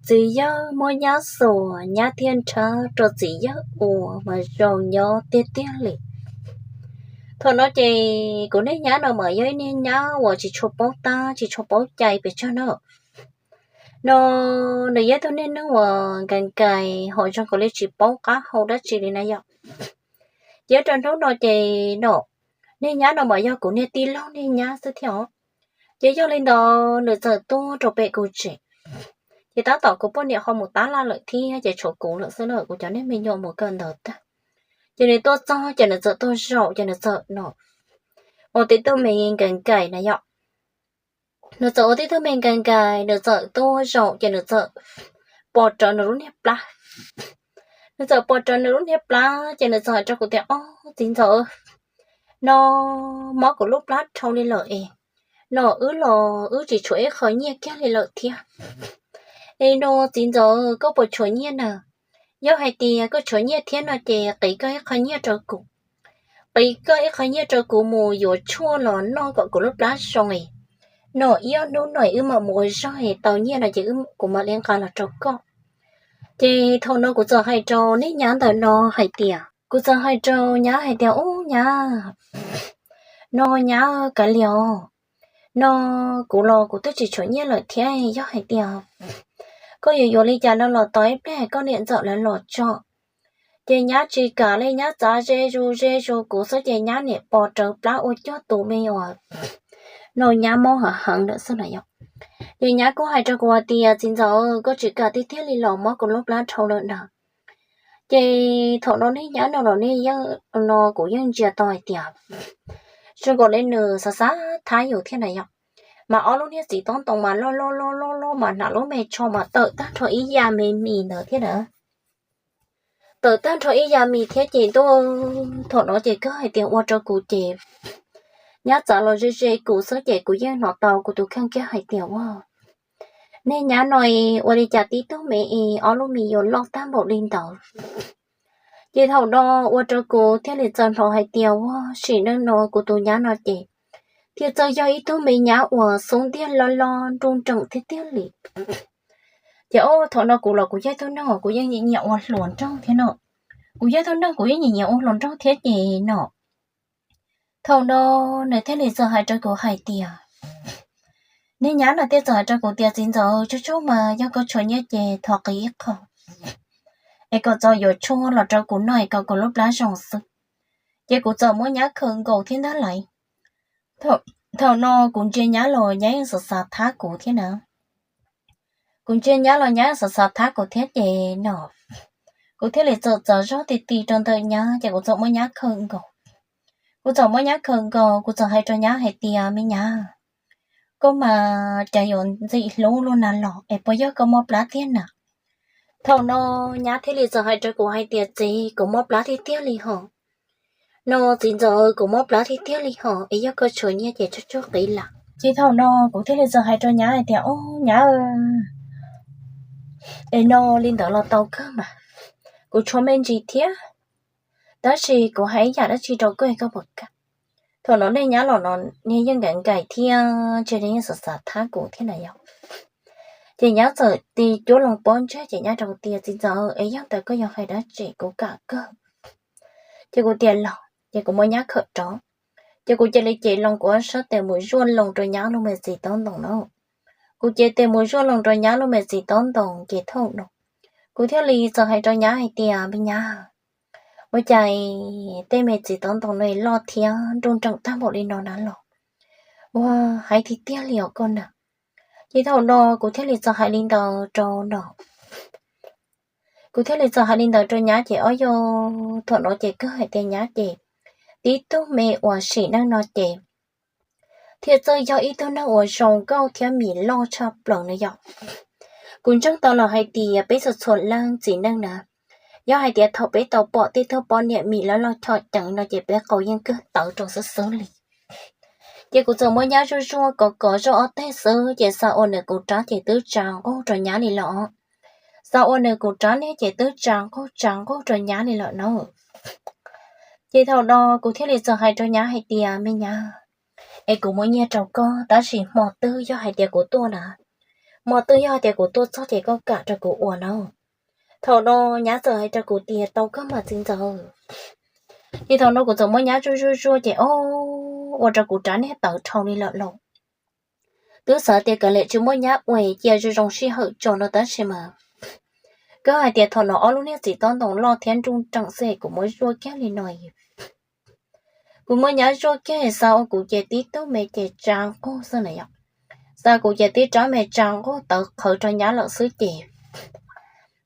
Txiv yawg muab nyab xuas, nyab thiaj nrhab rau txiv yawg ua mas zoo nyob tiag tiag li. Thaum no ces kuv niag nyab no mas yog ib niag nyab uas tsis tshua paub tab tsis tshua paub cai pes tsawg na. No nws yog ib tug niag neeg uas nkees nkees hos zoo nkaus li tsis paub qab hau dab tsi li na yom. Ces rau hnub no ces no niag nyab no mas yog kuv niag tij laug niag nyab xwb thiab os. Ces yog li ntawd nws txawm tuaj rau pem kuv tsev. Ces tab tom kuv poj niam ho mus tab laj lawm thiab ces tshuav kuv lawm xwb na, kuv cov niag me nyuam mus kawm ntawv tag. Ces nws tuaj txog ces nws txawm tuaj zaum ces nws txawm no ua tib tug me nkees nkees na yom. Nws txawm ua tib tug me nkees nkees, nws txawm tuaj zaum ces nws txawm pos rawv nws lub niag plab. Nws txawm pos rawv nws lub niag plab ces nws txawm hais rau kuv tias, Ob, txiv ntxawm, no mob kuv lub plab dhau li lawm es, no wb los wb tsis tshuav ib qho nyiaj kiag li lawm thiab. Es no txiv ntxawm, koj puas tshuav nyiaj na? Yog hais tias koj tshuav nyiaj thiab no ces qiv koj ib qho nyiaj rau kuv. Qiv koj ib qho nyiaj rau kuv mus yuav tshuaj los noj kom kuv lub plab zoo es, no ib ob hnub no wb mam mus ua zog es tau nyiaj no ces kuv mam li nqa los rau koj. Ces thaum no kuv txawm hais rau niag nyab ntawm no hais tias, kuv txawm hais rau nyab hais tias, Ub nyab, no nyab kav liam os, no kuv los kuv twb tsis tshuav nyiaj lawm thiab, yog hais tias koj yuav yuav li cas no los tos ib pliag koj niam ntxawm lawv los tso. Ces nyab tsis kam li, nyab txav ze zus ze zus kuv xwb ces nyab niam pos rawv plab ua cuag tus me uas no nyab mob heev heev lawm xwb na yom. Ces nyab kuj hais rau kuv hais tias, Txiv ntxawm, koj tsis kam tiag tiag li los mob kuv lub plab dhau lawm na. Ces thaum no niag nyab no los niag yeej, no kuv yeej ntsia tau hais tias zoo nkaus li nws xav xav thab yus thiab na yom. Mas ob lub niag txiv tob ntoo mas loj loj loj loj loj mas hnav lub me tsho mas tawm tag nrho ib ya me mis ntawd thiab na. Tawm tag nrho ib ya mis thiab ces ntuj, thaum no ces kawg hais tias ua rau kuv ces nyab txav los ze ze kuv xwb ces kuv yeej hnov tau kuv tus kheej kiag hais tias, Ua, niag nyab no ua li cas tib tug me es ob lub mis yuav loj tag npaum li ntawd. Ces thaum no ua rau kuv thiaj li txawm hnov hais tias, Ua, sim neej no kuv tus nyab no ces thiaj txawj yog ib tug me nyab uas xub ntiag loj loj nruj nreem tiag tiag li. Ces o, thaum no kuv los kuv yog ib tug neeg uas kuv yeej nyiam nyiam ua hluas nraug thiab no. Kuv yog ib tug neeg kuv yeej nyiam nyiam ua hluas nraug thiab ces no thaum no nws thiaj li txawm hais rau kuv hais tias, niag nyab no thiaj txawm hais rau kuv tias, Txiv ntxawm, tsuag tsuag mas yog koj tshuav nyiaj ces thov qiv ib qho es kom txaus yuav tshuaj los rau kuv noj es kom kuv lub plab zoo xwb. Ces kuv txawm muab nyab khaws nkaus thiab ntag lauj. Thaum no kuv ntsia nyab los nyab yeej xav xav thab kuv thiab na. Kuv ntsia nyab los nyab xav xav thab kuv thiab ces no kuv thiaj li txawm txav zog ti ti rau ntawm nyab ces kuv txawm muab nyab khaws nkaus. Kuv txawm muab nyab khaws nkaus, kuv txawm hais rau nyab hais tias, Me nyab, koj mas cas yuav ntxim hlub luaj na los es puas yog koj mob plab tiag na? Thaum no nyab thiaj li txawm hais rau kuv hais tias, Txiv, kuv mob plab tiag tiag li hos. No txiv ntxawm, kuv mob plab tiag tiag li hos, es yog koj tshuav nyiaj ces tsuag tsuag qiv lawm. Ces thaum no kuv thiaj li txawm hais rau nyab hais tias, O nyab, es no li ntawd los tau kawg mas, kuv tshuav me ntsis thiab, tab sis kuv hais ib yam dab tsi rau koj es koj puas kam? Thaum no niag nyab los no niag yeej nkees nkees thiab ntshe nws yeej xav xav thab kuv thiab na yom. Ces nyab txawm tig cuab loo pob ntseg ces nyab rau kuv tias, Txiv ntxawm, es yog ntawd koj yuav hais dab tsi kuv kam kawg. Ces kuv tias, Los. Ces kuv muab nyab khawm rov, ces kuv cia li cev loo kuv ob sab tes mus zuaj loo rau nyab lub me txiv taub ntoos na. Kuv cev tes mus zuaj loo rau nyab lub me txiv taub ntoos ces thaum no kuv thiaj li txawm hais rau nyab hais tias, Me nyab, ua cas tej me txiv taub ntoos no loj thiab nruj nreem tag npaum li no na los? Ua, hais tiag tiag li os koj na. Ces thaum no kuv thiaj li txawm hais li ntawd rau no kuv thiaj li txawm hais li ntawd rau nyab ces ob yog thaum no ces kawg hais tias nyab ces tib tug me uas sim neej no ces thiaj txawj yog ib tug neeg uas zoo nkauj thiab mis loj tshaj plaws na yom. Kuv ntseeg tau los hais tias peb txhua txhua leej txiv neej na, yog hais tias thaum peb tau pom tej tug poj niam mis loj loj chom ceev no ces peb qau yeej kawg tawv rau xwb xwb li. Ces kuv txawm muab nyab zuaj zuaj kov kov zoj ob teg xwb ces xav ua nws kuv rab ces twb tsa nqug rau nyab li lawm. Xav ua nws kuv rab niag ces twb tsa nqug tsa nqug rau nyab li lawm na. Ces thaum no kuv thiaj li txawm hais rau nyab hais tias, Me nyab, es kuv muaj nyiaj rau koj tab sis hmo twg yog hais tias kuv tuaj na, Mas twb yog tias kuv tuaj txog ces koj kam rau kuv ua no. Thaum no nyab txawm hais rau kuv tias tau koj mas txiv ntxawm. Ces thaum no kuv txawm muab nyab zuaj zuaj zuaj ces o, ua rau kuv rab niag tawv dhau li lawm lauj. Twb xav tias kav liam tsis muab nyab ua cia zoo zoo sij hawm tso no tab sis mas koj hais tias thaum no ob lub niag txiv tob ntoo loj thiab nruj nreem xwb kuv muab zuaj kiag li no. Kuv muab nyab zuaj kiag xa ua kuv ces tib tug me ces tsa nqug xwb na yom. Xa kuv ces tib rab me tsa nqug tawv qhawv rau nyab lawm xwb ces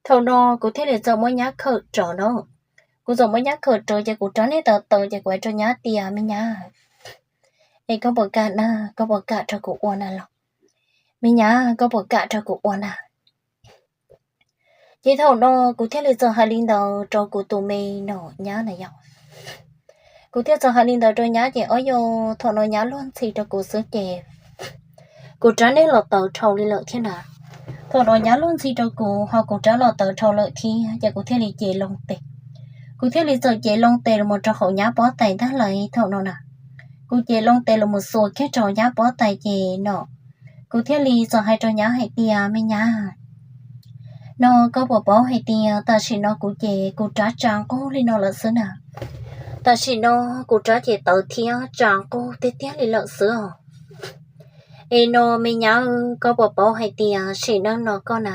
thaum no kuv thiaj li txawm muab nyab khawm rawv no. Kuv txawm muab nyab khawm rawv ces kuv rab niag tawv tawv ces kuv hais rau nyab tias me nyab, es koj puas kam na, koj puas kam rau kuv ua na los? Me nyab, koj puas kam rau kuv ua na? Ces thaum no kuv thiaj li txawm hais li ntawd rau kuv tus me no nyab na yom. Kuv thiaj txawm hais li ntawd rau nyab ces o yog thaum no nyab luag ntxhi rau kuv xwb ces kuv rab niag los tawv dhau li lawm thiab na. Thaum no nyab luag ntxhi rau kuv ho kuv rab los tawv dhau lawm thiab ces kuv thiaj li cev loo tes. Kuv thiaj li txawm cev loo tes los rau hauv nyab pob tais ntag lauj thaum no na. Kuv cev loo tes los mus xuas kiag rau nyab pob tais ces no kuv thiaj li txawm hais rau nyab hais tias me nyab, no koj puas paub hais tias tam sim no kuv ces kuv rab tsa nqug li no lawm xwb na. Tam sim no kuv rab ces tawv thiab tsa nqug tiag tiag li lawm xwb os. Es no me nyab, koj puas paub hais tias sim neej no koj na,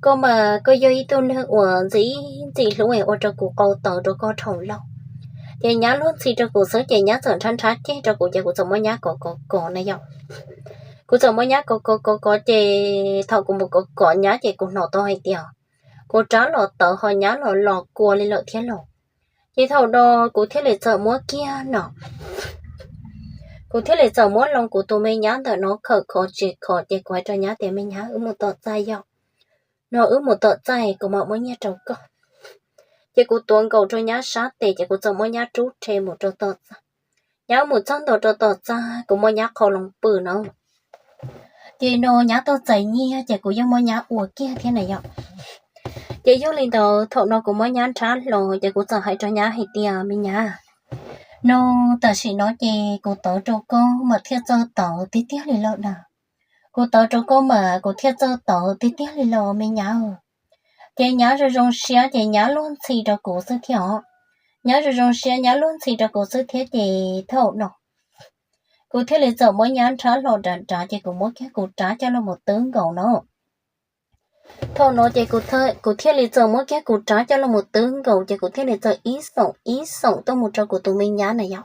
koj mas koj yog ib tug neeg uas ntxim ntxim hlub es ua rau kuv qau tawv rau koj dhau lawm. Ces nyab luag ntxhi rau kuv xwb ces nyab txawm nrhab nrhab ceg rau kuv ces kuv txawm muab nyab kov kov kov na yom. Kuv txawm muab nyab kov kov kov kov ces thaum kuv mus kov kov nyab ces kuv hnov tau hais tias kuv rab los tawv ho nyab los los kua li lawm thiab los. Ces thaum no kuv thiaj li txawm muab kiag no, kuv thiaj li txawm muab loo kuv tus me nyab ntawm no khawm khov tsis khov ces kuv hais rau nyab tias me nyab, wb mus tom txaj yom. No wb mus tom txaj kuv mam muab nyiaj rau koj. Ces kuv tuav nkaus rau nyab sab tes ces kuv txawm muab nyab rub rhe mus rau tom txaj. Nyab mus txog ntua rau tom txaj kuv muab nyab qhau loo pw no. Ces no nyab tuaj txais nyiaj ces kuv yeej muab nyab ua kiag thiab na yom. Ces yog li ntawd thaum no kuv muab nyab nrhab hlo ces kuv txawm hais rau nyab hais tias me nyab, no tam sim no ces kuv tawv rau koj mas thiaj txawj tawv tiag tiag li lawm na. Kuv tawv rau koj mas kuv thiaj txawj tawv tiag tiag li los me nyab. Ces nyab zoo zoo siab ces nyab luag ntxhi rau kuv xwb thiab os. Nyab zoo zoo siab nyab luag ntxhi rau kuv xwb thiab ces thaum no kuv thiaj li txawm muab nyab nrhab hlo dav dav ces kuv muab kiag kuv rab coj los mus twb nkaus no. Thaum no ces kuv thiaj li txawm muab kiag kuv rab coj los mus twb nkaus ces kuv thiaj li txawm ib xoom ib xoom tuaj mus rau kuv tus me nyab na yom.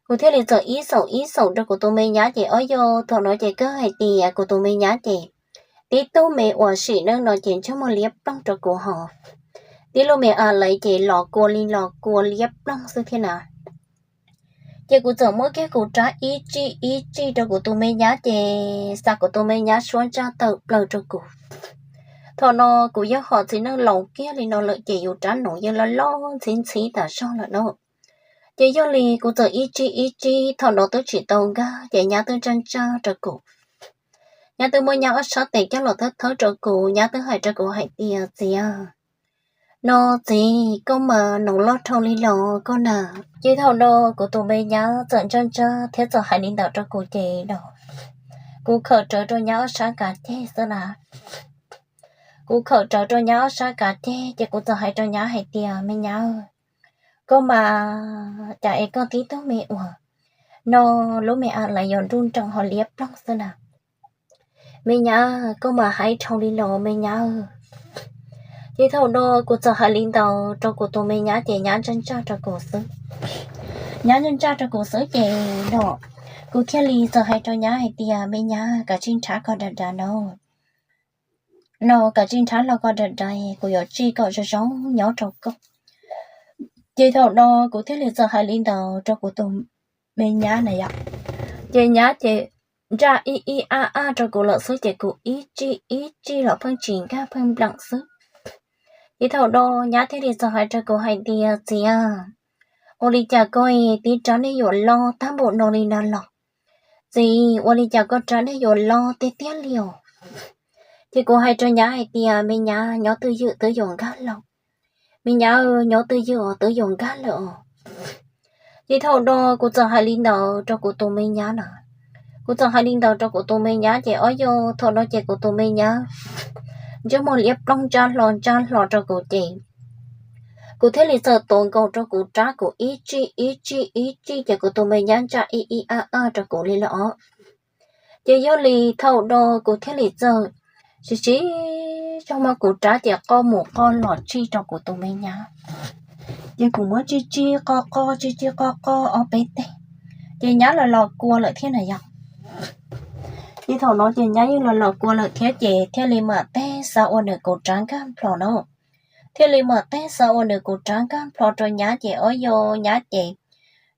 Kuv thiaj li txawm ib xoom ib xoom rau kuv tus me nyab ces ob yog thaum no ces kawg hais tias kuv tus me nyab ces tib tug me uas sim neej no ces ntsej muag liab ploog rau kuv hos. Tib lub me a laiv ces los kua li los kua liab ploog xwb thiab na. Ces kuv txawm muab kiag kuv rab ib tsij ib tsij rau kuv tus me nyab ces xa kuv tus me nyab suab ntsaj tawm plaws rau kuv. Thaum no kuv yog hom txiv neej laus kiag li no lawm ces yus rab noov yeej loj loj ntxhib ntxhib tas zog lawm no. Ces yog li kuv txawm ib tsij ib tsij thaum no twb tsis tau nkag ces nyab twb ntsaj ntsaj rau kuv. Nyab twb muab nyab ob sab tes coj los thawb thawb rau kuv, nyab twb hais rau kuv hais tias txiv, no txiv, koj mas noov loj dhau li los koj na. Ces thaum no kuv tus me nyab txawm ntsaj ntsaj thiab txawm hais li ntawd rau kuv ces no kuv khawm rawv rau nyab ob sab kav ceg xwb na. Kuv khawm rawv rau nyab ob sab kav ceg ces kuv txawm hais rau nyab hais tias me nyab, koj mas cas es koj tib tug me uas no lub me a laiv yuav nruj nreem ho liab ploog xwb na. Me nyab, koj mas haib dhau li los me nyab. Ces thaum no kuv txawm hais li ntawd rau kuv tus me nyab ces nyab ntsaj ntsaj rau kuv xwb. Nyab ntsaj ntsaj rau kuv xwb ces no kuv thiaj li txawm hais rau nyab hais tias me nyab, kav tsij nrhab koj dav dav no. No kav tsij nrhab hlo koj dav dav, kuv yuav tsij kom zoo zoo nyob rau koj. Ces thaum no kuv thiaj li txawm hais li ntawd rau kuv tus me nyab na yom. Ces nyab ces ntsaj ib ib ab ab rau kuv lawm xwb ces kuv ib tsij ib tsij los pheej tsis nkag pheej npleem xwb. Ces thaum no nyab thiaj li txawm hais rau kuv hais tias txiv, ua li cas koj tib rab niag yuav loj tag npaum no li na los? Txiv, ua li cas koj rab niag yuav loj tiag tiag li os? Ces kuv hais rau nyab hais tias me nyab, nyob twj ywm twb yuav nkag los. Me nyab, nyob twj ywm os twb yuav nkag lawm os. Ces thaum no kuv txawm hais li ntawd rau kuv tus me nyab na, Kuv txawm hais li ntawd rau kuv tus me nyab ces ob yog thaum no ces kuv tus me nyab ntsej muag liab ploog ntsaj hlo ntsaj hlo rau kuv ces kuv thiaj li txawm tuav nkaus rau kuv rab kuv ib tsij ib tsij ib tsij ces kuv tus me nyab ntsaj ib ib ab ab rau kuv li lawm os. Ces yog li thaum no kuv thiaj li txawm siv zog muab kuv rab ces qoj mus qoj los tsij rau kuv tus me nyab. Ces kuv muab tsij tsij qoj qoj tsij tsij qoj qoj ob peb teg, ces nyab los los kua lawm thiab na yog. Ces thaum no ces nyab yeej los los kua lawm thiab ces thiaj li mam teb xa ua nws kuv rab nkag nplho na. Thiaj li mam teb xa ua nws kuv rab nkag nplho rau nyab ces ob yog nyab ces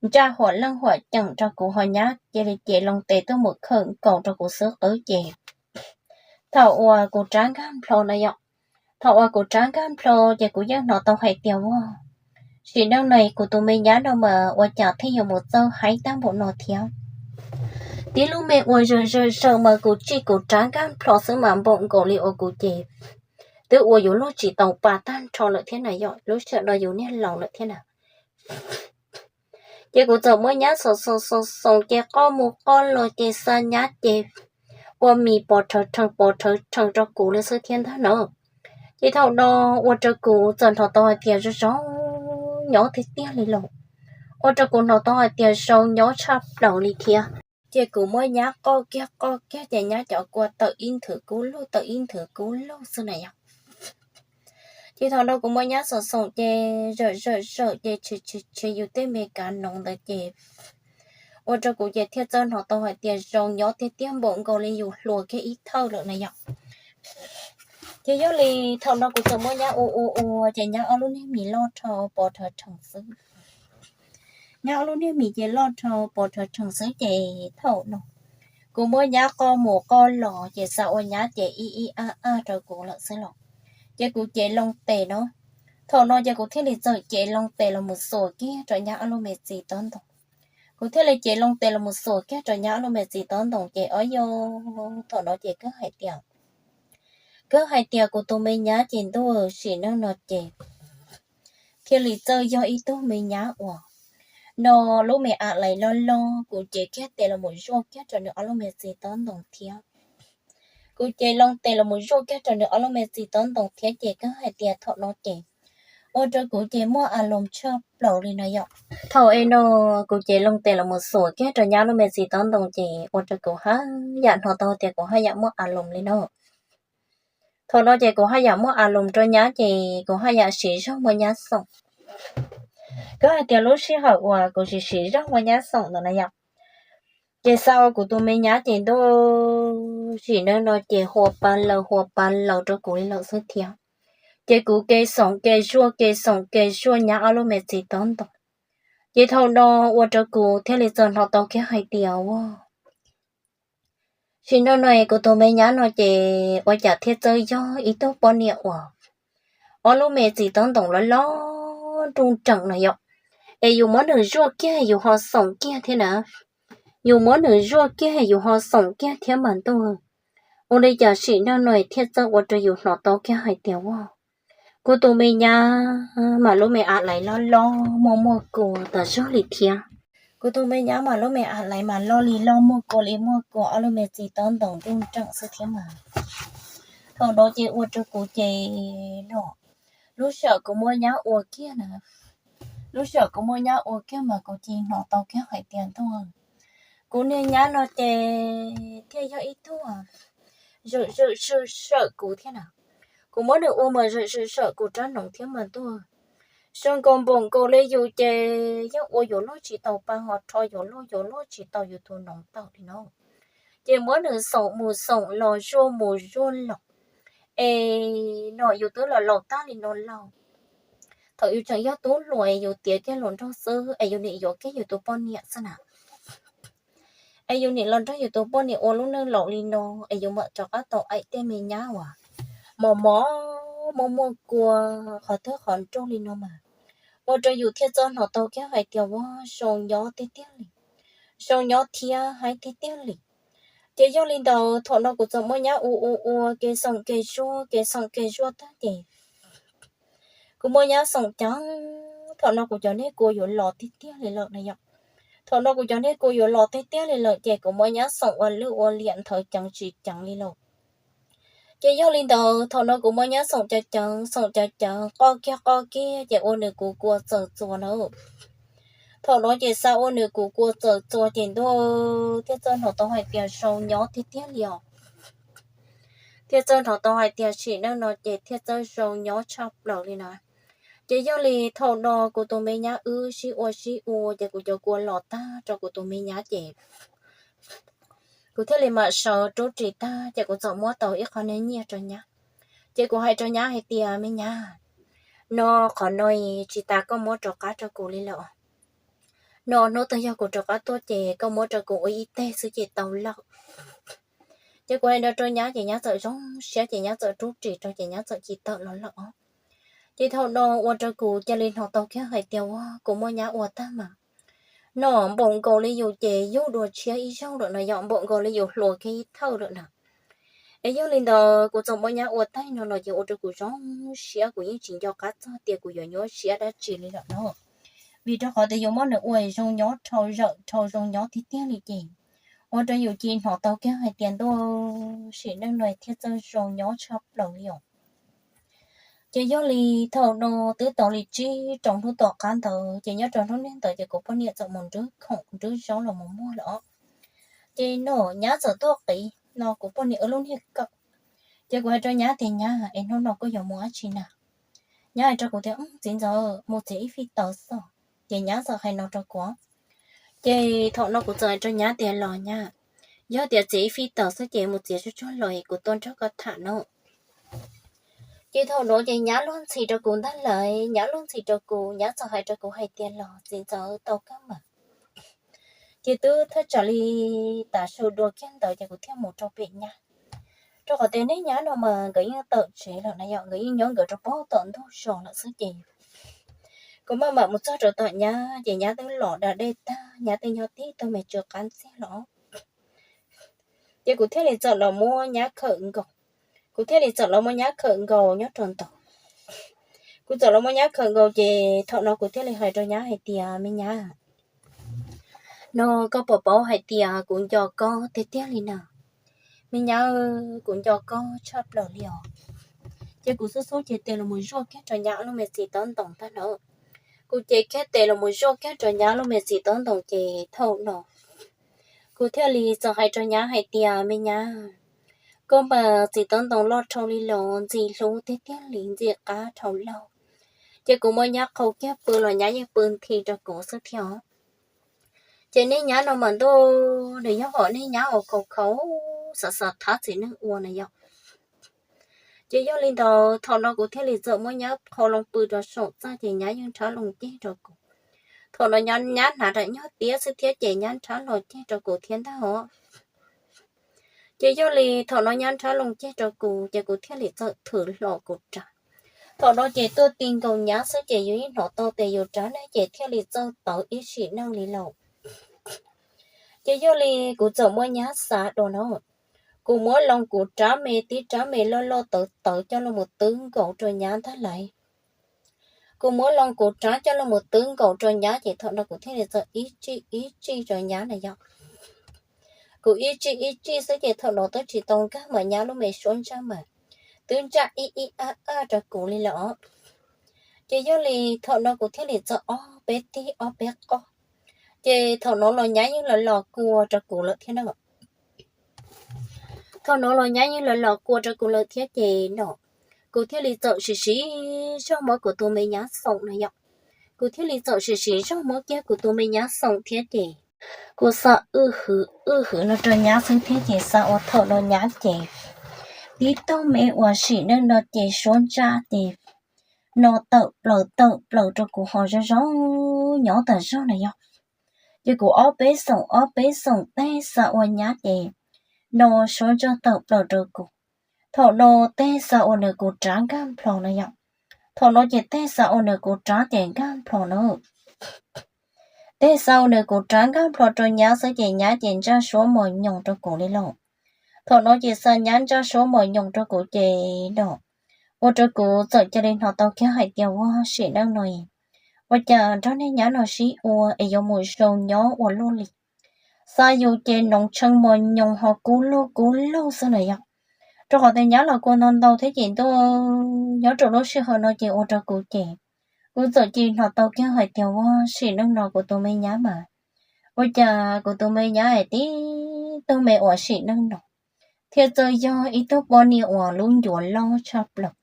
ntsaj huam leej huam ceem rau kuv ho nyab cia li ces loo tes tuaj mus khawm nkaus rau kuv xub qwb ces thaum uas kuv rab nkag nplho na yom, thaum uas kuv rab nkag nplho ces kuv yeej hnov tau hais tias ua sim neej no kuv tus me nyab no mas ua cas thiaj yuav mus txawj haib tag npaum no thiab. Tib lub me ua zawm zawm zawm mas kuv tsij kuv rab nkag nplho xwb mas npaum nkaus li uas kuv ces twb ua yus luag tsis tau pa tag nrho lawm thiab na yom, lub sij hawm no yus niag laus lawm thiab na. Ces kuv txawm muab nyab xoom xoom xoom xoom ces qoj mus qoj los ces xa nyab ces ua mis pos rhawv rhees pos rhawv rhees rau kuv li xwb thiab ntag no. Ces thaum no ua rau kuv txawm hnov tau hais tias zoo zoo nyob tiag tiag li los, ua rau kuv hnov tau hais tias zoo nyob tshaj plaws li thiab. Ces kuv muab nyab qoj kiag qoj kiag ces nyab cov kua tawm ib nthwv kub lug tawm ib nthwv kub lug xwb na yom. Ces thaum no kuv muab nyab xoom xoom ces zawm zawm zawm ces tshwv tshwv tshwv yus tej me kav noov ntawd ces ua rau kuv ces thiaj txawj hnov tau hais tias zoo nyob tiag tiag npaum nkaus li yus hluas kiag ib thawj lawm na yom. Ces yog li thaum no kuv txawm muab nyab ua ua ua ces nyab ob lub niag mis loj dhau pov rhawv rhees xwb. Nyab ob lub niag mis ces loj dhau pov rhawv rhees xwb ces thaum no kuv muab nyab qoj mus qoj los ces xa ua nyab ces ib ib ab ab rau kuv lawm xwb los. Ces kuv cev loo tes no, thaum no ces kuv thiaj li txawm cev loo tes los mus xuas kiag rau nyab ob lub me txiv tob ntoos. Kuv thiaj li cev loo tes los mus xuas kiag rau nyab ob lub me txiv tob ntoos ces ob yog thaum no ces kawg hais tias, kawg hais tias kuv tus me nyab ces ntuj sim neej no ces thiaj li txawj yog ib tug me nyab uas no lub me a lais loj loj, kuv cev kiag tes los mus zuaj kiag rau nws ob lub me txiv tob ntoos thiab. Kuv cev loo tes los mus zuaj kiag rau nws ob lub me txiv tob ntoos thiab ces kawg hais tias thaum no ces ua rau kuv ces muaj a loos tshaj plaws li no yom. Thaum no kuv cev loo tes los mus xuas kiag rau nyab lub me txiv tob ntoos ces ua rau kuv haj yam hnov tau tias kuv haj yam muaj a loos li no. Thaum no ces kuv haj yam muaj a loos rau nyab ces kuv haj yam siv zog muab nyab xoom. Kawg hais tias lub sij hawm uas kuv siv siv zog muab nyab xoom ntawd na yom, ces xa ua kuv tus me nyab ces ntuj sim neej no ces hua pa laws hua pa laws rau kuv li lawm xwb thiab. Ces kuv ke xoom ke zuaj ke xoom ke zuaj nyab ob lub me txiv tob ntoos. Ces thaum no ua rau kuv thiaj li txawm hnov tau kiag hais tias ua sim neej no kuv tus me nyab no ces ua cas thiaj txawj yog ib tug poj niam uas ob lub me txiv tob ntoos loj loj nruj nreem no yom. Es yus muab nws zuaj kiag yus ho xoom kiag thiab na. Yus muab nws zuaj kiag yus ho xoom kiag thiab mas ntuj, ua li cas sim neej no thiaj txawj ua rau yus hnov tau kiag hais tias ua kuv tus me nyab mas lub me a lais loj loj muaj muaj kua tas zog li thiab. Kuv tus me nyab mas lub me a lais mas loj li loj muaj kua li muaj kua ob lub me txiv tob ntoos nruj nreem xwb thiab mas. Thaum no ces ua rau kuv ces no, lub sij hawm kuv muab nyab ua kiag na, lub sij hawm kuv muab nyab ua kiag mas kuv cia li hnov tau kiag hais tias ntuj, kuv niag nyab no ces thiaj yog ib tug zawm zawm zawm kuv thiab na. Kuv muab nws ua mas zawm zawm zawm kuv rab noov thiab mas ntuj, zoo nkaus npaum nkaus li yus ces yeej ua yuav luag tsis tau pa ho rho yuav luag yuav luag tsis tau yus tus noov tawm li no. Ces muab nws xoom mus xoom los zuaj mus zuaj los, es no yus twb los laus tag li no lauj. Thaum yus tseem yog tub hluas es yus tiav kiag hluas nraug xwb es yus nim yuav kiag yus tus poj niam xwb na. Es yus nim los nrog yus tus poj niam ua lub neej laus li no es yus mam rov qab tau aim tej me nyab uas mos mos muaj muaj kua qhov twg qhov nraug li no mas, ua rau yus thiaj txawj hnov tau kiag hais tias ua zoo nyob tiag tiag li, zoo nyob thiab haib tiag tiag li. Ces yog li ntawd thaum no kuv txawm muab nyab ua ua ua ke xoom ke zuaj ke xoom ke zuaj tag ces kuv muab nyab xoom ceev, thaum no kuv cov niag kua yuav los tiag tiag li lawm na yom. Thaum no kuv cov niag kua yuav los tiag tiag li lawm ces kuv muab nyab xoom ua lwj ua liam nthawv ceev tsis ceev li lawm. Ces yog li ntawd thaum no kuv muab nyab xoom cov ceev xoom cov ceev qoj kiag qoj kiag ces ua nws kuv kua txawm txuas na. Thaum no ces xa ua nws kuv kua txawm txuas ces ntuj, thiaj txawj hnov tau hais tias zoo nyob tiag tiag li os. Thiaj txawj hnov tau hais tias sim neej no ces thiaj txawj zoo nyob tshaj plaws li na. Ces yog li thaum no kuv tus me nyab wb sib ua sib ua ces kuv cov kua los tag rau kuv tus me nyab ces kuv thiaj li mam sawv rub ris tag ces kuv txawm muab tau ib qho niag nyiaj rau nyab. Ces kuv hais rau nyab hais tias, me nyab, no qhov no tsis tas koj muab rov qab rau kuv li lawm. No hnub twg yog kuv rov qab tuaj ces koj muab rau kuv ua ib teg xwb ces tau lawm. Ces kuv hais no rau nyab ces nyab txawm zoo siab ces nyab txawm rub ris rau ces nyab txawm cia li tawm los lawm os. Ces thaum no ua rau kuv cia li hnov tau kiag hais tias ua kuv muaj nyab ua tag mas no npaum nkaus li yus ces yug dua tshiab ib zaug lawm no, yog npaum nkaus li yus hluas kiag ib thawj lawm na. Es yog li ntawd kuv txawm muaj nyab ua tag no los ces ua rau kuv zoo siab, kuv yeej tsis nco qab txog tias kuv yuav nyuaj siab dab tsi li lawm no. Vim rau qhov tias yus muab nws ua zoo nyob dhau zawm dhau zoo nyob tiag tiag li ces ua rau yus cia li hnov tau kiag hais tias ntuj, sim neej no thiaj txawj zoo nyob tshaj plaws li os. Ces yog li thaum no twb tau li tsib rau hnub tom qab ntawd ces nyob rau hnub niag ntawd ces kuv poj niam txawm mus nrhiav khoom nrhiav zaub los mus muag lawm os. Ces no nyab txawm tuaj qiv no kuv poj niam wb lub niag kawm. Ces kuv hais rau nyab tias, nyab, es hnub no koj yuav mus dab tsi na? Nyab hais rau kuv tias, txiv ntxawm, mus txiav ib fij taws xwb. Ces nyab txawm hais no rau kuv. Ces thaum no kuv txawm hais rau nyab tias, los nyab, yog tias txiav ib fij taws xwb ces mus txiav tsuag tsuag los es kuv tuaj nrog koj tham no. Ces thaum no ces nyab luag ntxhi rau kuv ntag lauj, nyab luag ntxhi rau kuv, nyab txawm hais rau kuv hais tias, los txiv ntxawm, tau kawg mas. Ces twb thaj tsam li tav su dua kiag ntawd ces kuv thiaj mus rau pem nyab, rau qhov tias niag nyab no mas nkawd yeej tawm tsev lawm na yom, nkawd yeej nyob nkawd rau pem tom ntug zos lawm xwb ces kuv maj mam mus txog rau tom nyab ces nyab twb los da dej tag, nyab twb nyob tib tug me tsw qab ntxiag los. Ces kuv thiaj li txawm los muab nyab khawm nkaus, kuv thiaj li txawm los muab nyab khawm nkaus nyob rau ntawd. Kuv txawm los muab nyab khawm nkaus ces thaum no kuv thiaj li hais rau nyab hais tias, me nyab, no koj puas paub hais tias kuv nco koj tiag tiag li na? Me nyab, kuv nco koj tshaj plaws li os. Ces kuv xub xub ces tes los mus zuaj kiag rau nyab lub me txiv taub ntoos tag na. Kuv ces kiag tes los mus zuaj kiag rau nyab lub me txiv taub ntoos ces thaum no kuv thiaj li txawm hais rau nyab hais tias, me nyab, koj mas txiv taub ntoos loj dhau li los ntxim hlub tiag tiag li, ntxim qab dhau lauj. Ces kuv muab nyab qhau kiag pw los nyab yeej pw nthi rau kuv xwb thiab os. Ces niag nyab no mas ntuj, nws yog hom niag nyab uas khaus khaus xav xav thab txiv neej ua na yom. Ces yog li ntawd thaum no kuv thiaj li txawm muab nyab qhau loo pw rau saum txaj ces nyab yeej nrhab loo ceg rau kuv. Thaum no nyab hnav daim nyuag tiab xwb thiab ces nyab nrhab loo ceg rau kuv thiab ntag os. Ces yog li thaum no nyab nrhab loo ceg rau kuv ces kuv thiaj li txawm thwm hlo kuv rab. Thaum no ces tuaj ti nkaus nyab xwb ces yus yeej hnov tau tias yus rab ne ces thiaj li txawj tawv ib sim neej li lauj. Ces yog li kuv txawm muab nyab xav dua no, kuv muab loo kuv rab me tib rab me loj loj tawv tawv coj los twb nkaus rau nyab ntag lauj. Kuv muab loo kuv rab coj los twb nkaus rau nyab ces thaum no kuv thiaj li txawm ib tsij ib tsij rau nyab na yom. Kuv ib tsij ib tsij xwb ces thaum no twb tsis tau nkag mas nyab lub me suab ntsaj mas twb ntsaj ib ib ab ab rau kuv li lawm os. Ces yog li thaum no kuv thiaj li txawm ob peb tig ob peb qoj, ces thaum no los nyab yeej los los kua rau kuv lawm thiab na. Thaum no los nyab yeej los los kua rau kuv lawm thiab ces no kuv thiaj li txawm siv siv zog muab kuv tus me nyab xoom na yom. Kuv thiaj li txawm siv siv zog muab kiag kuv tus me nyab xoom thiab ces kuv xa wj hwv wj hwv no rau nyab xwb thiab ces xa ua thaum no nyab ces tib tug me uas sim neej no ces suab ntsaj ces no tawm plaws tawm plaws rau kuv ho zoo zoo nyob tas zog na yom. Ces kuv ob peb xoom ob peb xoom tej xa ua nyab ces no suab ntsaj tawm plaws rau kuv. Thaum no tej xa ua nws kuv rab nkag nplho na yom. Thaum no ces tej xa ua nws kuv rab ces nkag nplho na. Tej xa ua nws kuv rab nkag nplho rau nyab xwb ces nyab ces ntsaj suab mos nyoos rau kuv li lauj. Thaum no ces xa nyab ntsaj suab mos nyoos rau kuv ces no ua rau kuv txawm cia li hnov tau kiag hais tias ua sim neej no ua cas nrog nej nyab no sib ua es yuav mus zoo nyob ua luaj li. Xav yus ces noov tshee mos nyoos ho kub lug kub lug xwb na yog. Rau qhov tias nyab los kua ntau ntau thiab ces ntuj, nyob rau lub sij hawm no ces ua rau kuv ces kuv txawm cia li hnov tau kiag hais tias ua sim neej no kuv tus me nyab mas, ua cas kuv tus me nyab es tib tug me uas sim neej no thiaj txawj yog ib tug poj niam uas lub ncuav loj tshaj plaws,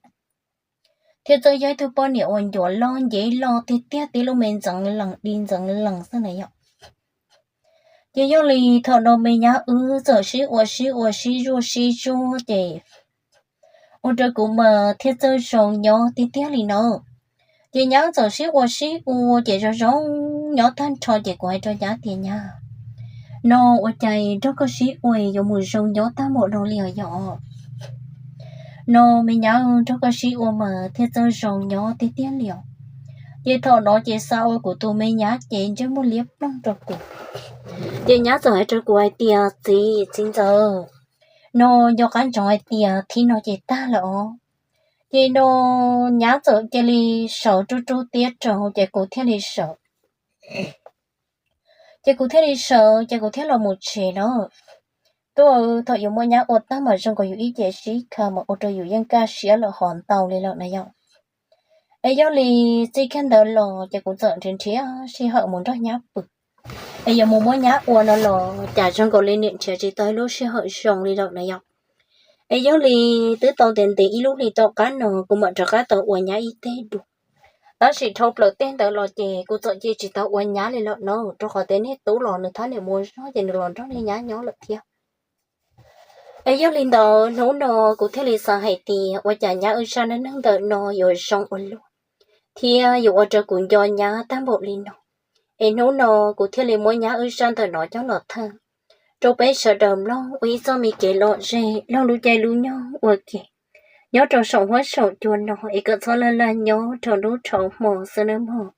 thiaj txawj yog ib tug poj niam uas ncuav loj ncev loj tiag tiag, tib lub me ntxeev lees di ntxeev lees xwb na yog. Ces yog li thaum no me nyab wb txawm sib ua sib ua sib zuaj sib zuaj ces ua rau kuv mas thiaj txawj zoo nyob tiag tiag li no. Ces nyab txawm sib ua sib ua ces zoo zoo nyob tag nrho ces kuv hais rau nyab tias nyab, no ua cas nrog koj sib ua yuav mus zoo nyob tag npaum no li os yog. No me nyab, nrog koj sib ua mas thiaj txawj zoo nyob tiag tiag li os. Ces thaum no ces xa ua kuv tus me nyab ces ntsej muag liab ploog rau kuv. Ces nyab txawm hais rau kuv hais tias txiv, txiv ntxawm, no nco qab ntsoov hais tias thib no ces tag lawm os. Ces no nyab txawm cia li sawv rub rub tiab rau ces kuv thiaj li sawv. Ces kuv thiaj li sawv ces kuv thiaj los mus tsev na. Tub, thaum yus muaj nyab ua tag mas zoo nkaus yus ib ce sib kha mas ua rau yus yeej kaj siab lawm hov ntau li lawm na yog. Es yog li txij kiag ntawd los ces kuv txawm nrhiav nrhiav sij hawm mus nrog nyab pw. Es yuav mus muab nyab ua no los cas zoo nkaus li niam nrhiav tsis tau ib lub sij hawm zoo li lawm na yog. Es yog li twb tau ntev ntev ib lub hlis tom qab no kuv mam rov qab tau ua nyab ib teg dua. Tab sis dhau plaws teg ntawd los ces kuv txawm cia tsis tau ua nyab li lawm na, rau qhov tias niag tub los nws thab niam mus zog ces nws los nrog niag nyab nyob lawm thiab. Es yog li ntawd hnub no kuv thiaj li xav hais tias ua cas nyab wb zaj neej neeg ntawm no yuav zoo ua luaj, thiab yuav ua rau kuv nco nyab tag npaum li no. Es hnub no kuv thiaj li muab nyab wb zaj ntawm no coj los tham rau peb sawv daws mloog ua ib txoj me kev lom zem laug lub caij lub nyoog ua ke nyob rau saum huab saum cua no es kom txhob lag lag nyob rau hnub rau hmo xwb nawb mog.